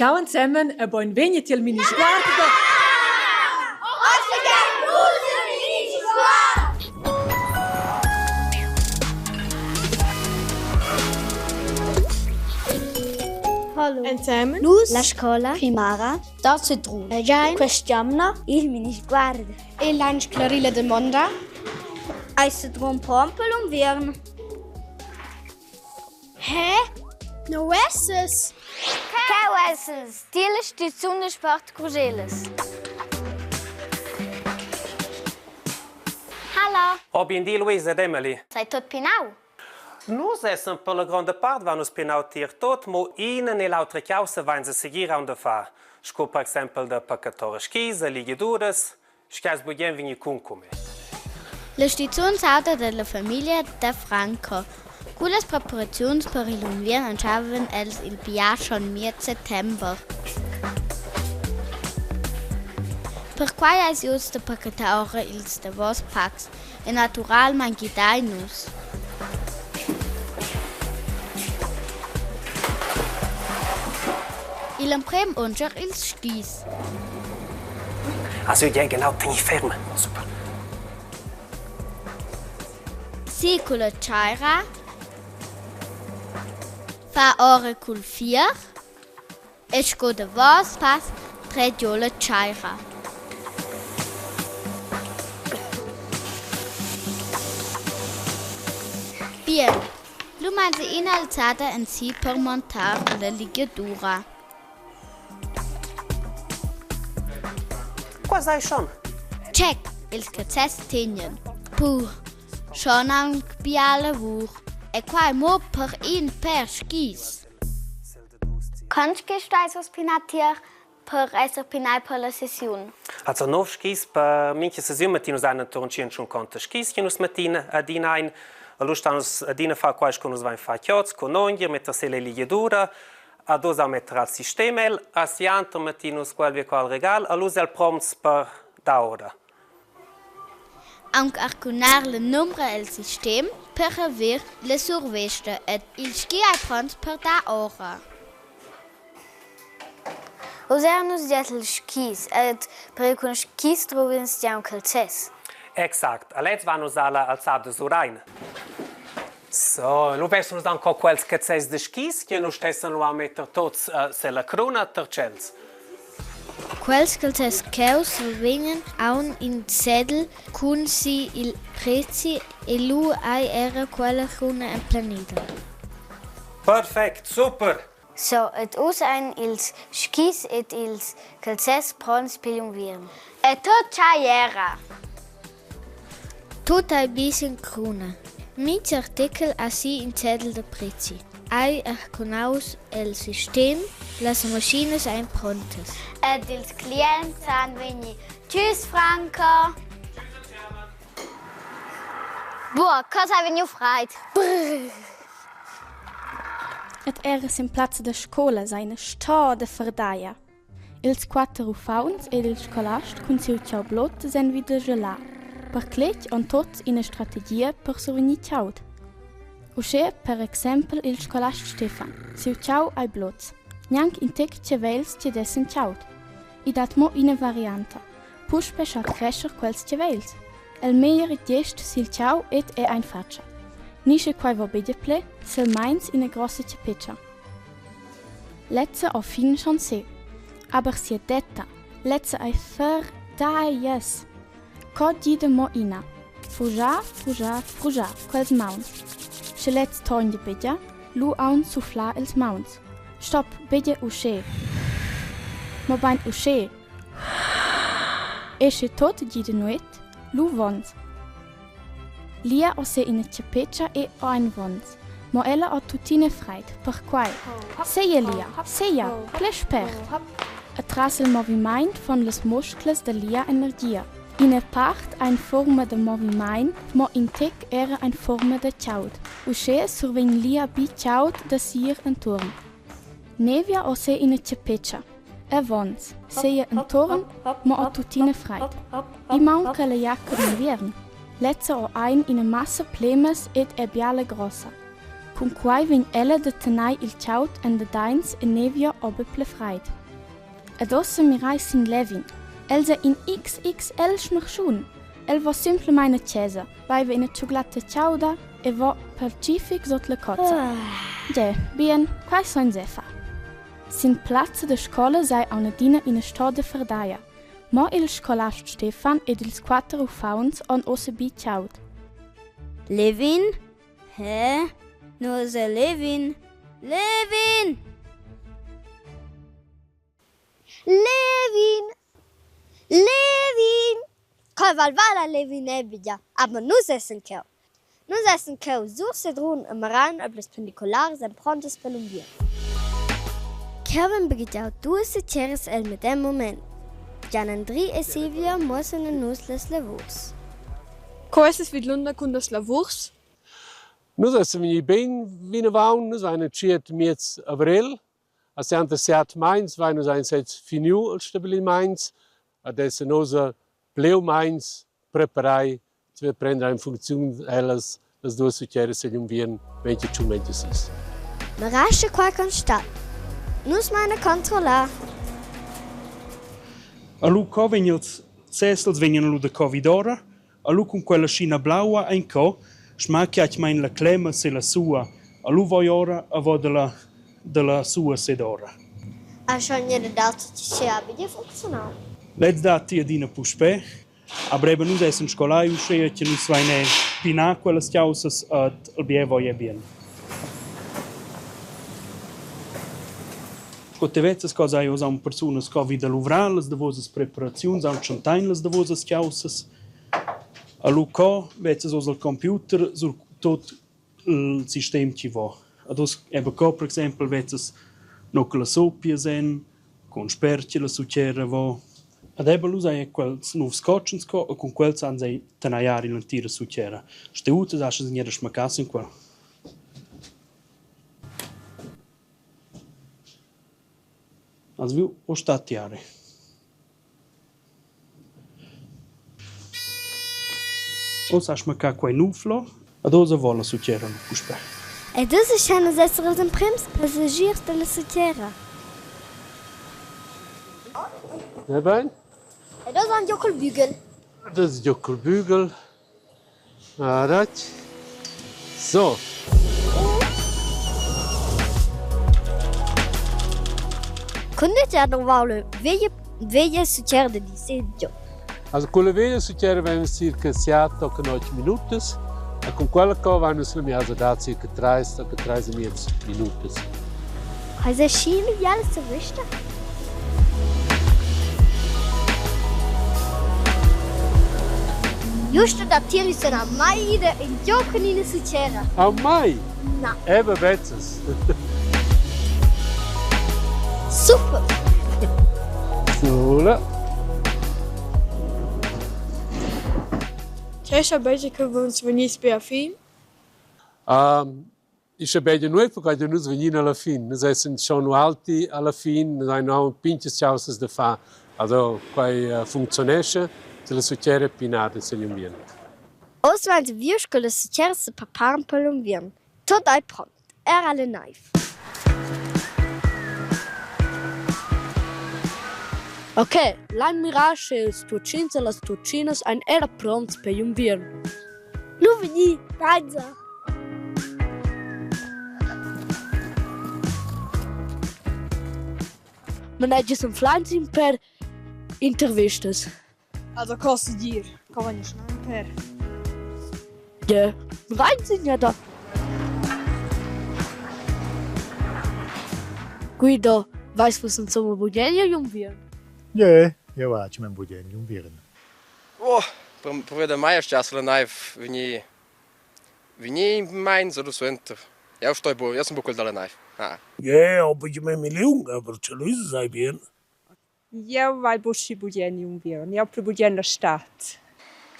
Ciao ensemen e beinvegni tiel Minisguard da Hallo. Ensemen Nus la scola primara da Sedrun. Legiain quest'jamna il Minisguard. E lain sclarir la damonda. Eis Sedrun pront per l'unviern? Hä? No esses? Cheu esses tier stizun da sport Cruschelas. Hallo. Oh, bien di Luisa ed Emily. Sei tut pinau? Nus essan per la gronda part van nus pinau tier tot, mo ina ne l'autra caussa vain se segir aunc da far, sco per exempel da paccatora skis e ligiaduras, Sches bugen vegnir cun cun me. La stizun s'auda dalla famiglia da Franco. Cullas preparaziuns per igl unviern entscheivan els il bia schon miez settember. Perquei eisi uss da pachetar ora ils davos pacs e naturalmein gidein nus. Igl emprem unscher ils skis. Also ja, genau, teni ferm. Super. Si culla tscheira, fa ora cul fier e sco davos pass trer giu la tscheira. Bien, lu meins ina alzada ensi per montar la ligiadura. Qua sai schon. Check, ils cazzès tegnan. Puh, schon aunc bia lavur. E quai mo per in pèr skis. Quants che stais vus pinar tier per esser pinai per la sessiun? Also nov skis per mincha sesiun mettin nus ein inturn 150 skis che nus mettin adina ein. Allura stan nus adina far quai sco nus vain fatg oz, cun ongher, metter se la ligiadura, ad oz a metter al sistem el, a sianter mettin nus quel vi qual regal, allura el promts per da ora. Aunc arcunar la numra el sistem per haver la survesta ed il ski ei pronts per dar ora. Oz eran nus giat ils skis ed per ir cun skis drov'ins gia aunc calzers. Exact, a lez van nus alla alzada Surrein. So, lu vessen nus aunc quels cazzès da skis che nus stessan lu a metter tots uh, sella cruna ter tschels. Quels calzers cheu survegnan aunc in cedel cun si il prezi e lu ei era quella cruna emplenida. Perfect, super! So, ed uss ein ils skis ed ils calzers pronts pigl unviern. E tut tschei era! Tut ei bi sin cruna. Mintga artechel ha si in cedel da prezi. Ei arcunaus el sistem, las maschinas ein prontas. Ed ils clients san vegnir. Tschüss Franco! Boah, cosa ei vegniu freid. Brrr. Ed era sin plazza da scola seina sto da ferdaglia. Ils quatter uffauns ed il scolast cun siu tgau blot sen vi da gelar. Per cletg han tots ina strategia per survegnir chaud. Uschè per exempel il scolast Stefan. Siu tgau ei blots. Gnanc in tec tgevels che dessen chaud. I dat mo ina varianta. Puspe schar crescher quels tgevels. El meglier gest sil tgau ed è ein fatscha. Ni sche quai va betg ple, silmeins ina grossa chapetscha. Lezza ho fin schon se. Aber sia detta, lezza ei ferdaias. Co gida mo ina. Frugiar, frugiar, frugiar quels mauns. Sche lez togn begia, lu aun suflar ils mauns. Stop, begia uschè. Mobein uschè. E sche tot gida nuet, lu vons. Lia ho se ina chapetscha e ho ein vons. Mo ella ho tuttina freid, perquai. Seia Lia, seia, ple spert! E tras il movimaint fan las musclas da Lia energia. Ina part ha in fuorma da movimaint, mo in tec era in fuorma da chaud. Uschè survegn Lia bi chaud da siir entuorn. Nevia ho se ina chapetscha. E vons, seia entuorn, mo ho tuttina freid. I maunca la jacca d'inviern. Lezza ho ain ina massa plemas ed è biala grossa. Cun quai vegn ella da tener il chaud endadains e nevia oba pli freid. Ed ussa mirai sin Levin. El sa in XXL smarschun. El va simplamain a chesa, baiva ina tschuglatta chauda e va patgific sut la cozza. Ge, bien, quai so ins far. Sin plazza da scola sei aunc adina ina stoda ferdaia. Mo il scolast Stefan ed ils quatter uffants han ussa bi chaud. Levin? Hä? Nus è Levin. Levin! Levin! Levin! Quai valvala Levin ebia, aber nus essen cheu. Nus essen cheu sur Sedrun e Marein ob las pendicularas ein prontas per l'unviern. Cheu vegn baghegiau duas sitgeras el medem mument. Gian Andri e Silvia muossan a nus las lavurs. Co esses vidlunder cun las lavurs? Nus essan vegni bein vinavon, nus vein entschiet miez avrel. A sianta siat meins vein nus ein sez finiu ils stabiliments. Adesso nus pleu meins preparai per prender in funcziun ellas las duas sucheras egl unviern 25 26. Ma resta qua constat. Nus maina controllar. A lu co vegn ils sessels vegnan lu da Covid ora, a lu cun quella scina blaua ein co, smacchiat mein la clema se la sua, a lu voi ora a vo dalla dalla sua sedora. A schon jede dazu ci abbia funzionau. Lez datti adina puspè. Aber eben nus essan scolai uschia che nus vain er pinà quellas chaussas ed il bier va bien. Sco te vezzas cosa hai oz aunc persunas co vi da luvrar las davosas preparaziuns, aunc tschentain las davosas chaussas. A lu co vezzas oz al computer sur tot il sistem chi va. Ad oz eben co per exempel vezzas no che las sopias en, con spert che la suchera va. Ad eben lu sai quels novs cotschens co e cun quels han sei tenaiar in l'entira suchera. Ste utas aschas gnir schmaccas in quel. Has viu o stat tiari? Oz ha smaccà quei nuflo ed oz vo la sutgera lu puspei. Ed ussa schein nus esser ils emprims passagiers dalla sutgera. Va bein? Ed oz han giu cul bügl. Das ist giu cul bügl. Aratg. So. Con ha dovau la veglia veglia sutgera da disegno? Also con la veglia sutgera vegn circa 7 o 8 minutas e con quella co van nus la miasa da circa 3 o 3 e miez minutas. Quai è schi biala survista? Giusto da tiri sono mai ida in gioco in ina succera. Ah mai? Na. Eba vezzas. Super! Sola. Tgei schabegia che vus vegnis be a fin? Um, Ich schabegia nuot perquai che nus vegnin alla fin. Nus essan schon ualti alla fin, nus hain aunc pintgas chaussas da far. Also quai funcziunescha, se la succeda pinada segl unviern. Oz vein viu sco las sucheras sepreparan per l'unviern. Tut ei pront, era la neiv. Ok, lein mirar sche ils Tuatschins e las Tuatschinas ein era pronts per gl'unviern. Lu vegni, Reinsa. Manegias anfleins in per intervistas. Also cosa dir? Co vegn schon ein per? Ja, rein ja da. Guido, weißt vus insomma bugen igl unviern? Jö, jeu hatg mein bugen igl unviern. Oh, per da mai astgass la neiv vegnir vegnir meins oder suenter. Jau stoi buc, jeu sun buc quel dalla neiv. Ah. Ja, aber ich meine liung, aber zu lösen sei bien. Jeu vai buc schi bugen igl unviern, jeu pli bugen la stad.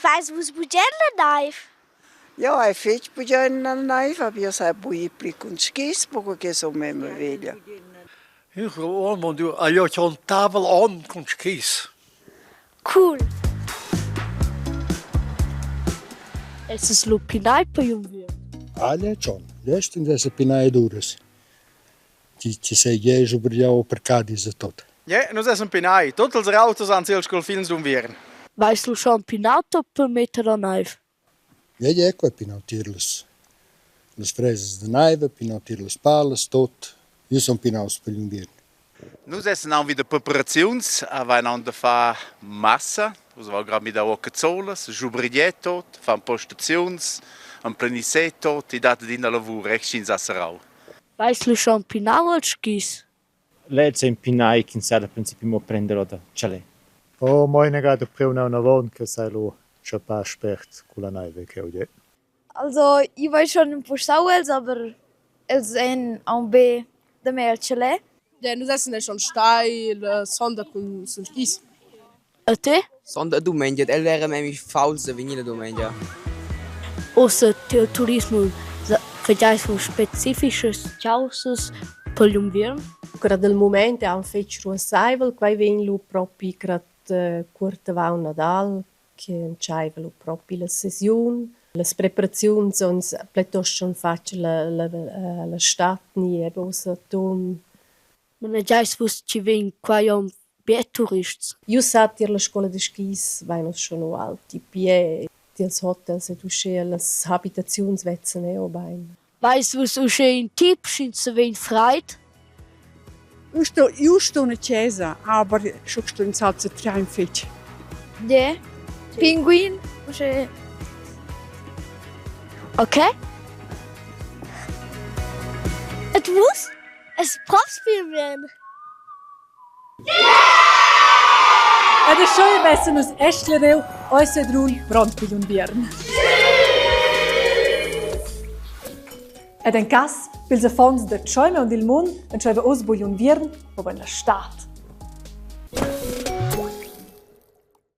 Veis vus bugen la neiv? Ja, ei fetg bugen la neiv, aber io sai buc ir pli cun skis, perché che sun memia veglia. Ich io schon tavel on cun skis. Cool. Es es lu pinai per gl'unviern? Alle schon. Gest ins esser pinai ad uras. Chi chi seigi era schubergiau parcadis e tot. Je, nus essan pinai. Tut ils auters han ils confins d'unviern. Veis lu schon pinau per metter la neiv? Ja, ja, quei pinau tier las las fresas da neiv, pinau tier las palas, tot. Io sun pinaus per gl'unviern. Nus essan aunc vi da preparaziuns, havein aunc da far massa. Nus havein grad midau ora cazzolas, schubergiar tot, far postaziuns, emplenir tot. I dat adina lavur, eh, sch'ins ha serrau. Veis lu schon pinau els skis? Lez ein pinai ch'ins sa da principi mo prender ora da tschalè. Oh, mo inagada priu neunavon che sai lu tschappar spert culla neiv cheu di. Also, io vai schon impustau els, aber els ein aunc be da me al tschalè. Ja, nus essan schon stai la sonda cun sun skis. E te? Sonda e dumengia, el era memia fauls da vegnir la dumengia. Ussa tiel turismo fageis vus specifichas caussas per gl'unviern? Grad el mument è aunc fetg ruasseivel, quei vegn lu propi grad cuort avon Nadal che entscheiva lu propi la sesiun. Las preparaziuns ons plitost schon fatg la la la stad ni eben ussa atun. Manegiais vus chi vegn quai onn bia turists? Io sa tier la scola da skis vain nus schon ualti pie tiels hotels ed uschea las habitaziuns vezzan eau bain. Veis vus uschè in tip sch'ins vegn freid? Io sto, io sto in chesa, aber scho sto in salza train fetg. Yeah. Pinguin, uschè. Okay. Et vus? Es profs werden. Ed uschè vessan nus eschlereu oi Sedrun pront pigl unviern. Ed en cass pils affons da tscheiver und il mund entscheiva oz buc gl'unviern, mobein la stad.